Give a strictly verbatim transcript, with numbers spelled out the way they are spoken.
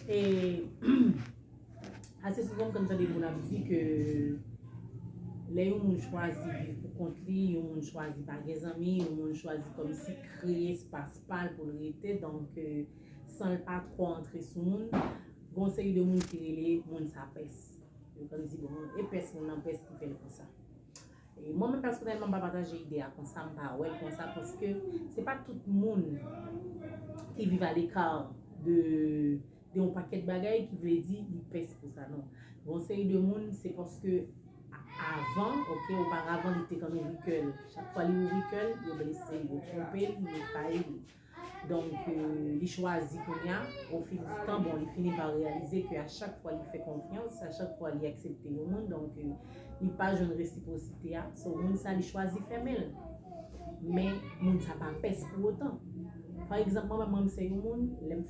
E ase souvan m konn tande moun ap di ke lè yon moun chwazi viv pou kont li, yon moun chwazi pa gen zanmi, yon moun chwazi kòmsi kreye espas pa l pou l rete, donk euh, san l pa twò antre sou moun, gon seri de moun ki rele moun sa pès. Yo konn di bon, e pès moun nan pès ki fè l konsa. E mwen menm pèsonèlman m pa pataje ide a konsa, m pa wè l konsa paske se pa tout moun ki viv aleka de de yon pakèt bagay ki vle di li pès pou sa non. Gon seri de moun se paske avan, ok, oparavan li te konn ouvri kè l. Chak fwa li ouvri kè l, yo blese l, yo twonpe l, yo trayi l. Donk euh, li chwazi kounye a, au fil du temps, bon, li fini pa reyalize ke a chak fwa li fè konfyans, a chak fwa li aksepte yon moun, donk euh, li pa jwenn resipwosite a, so moun sa li chwazi fèmen l. Men moun sa pa pès pou otan. Pa egzanp, mwen menm mwen se yon moun, lè m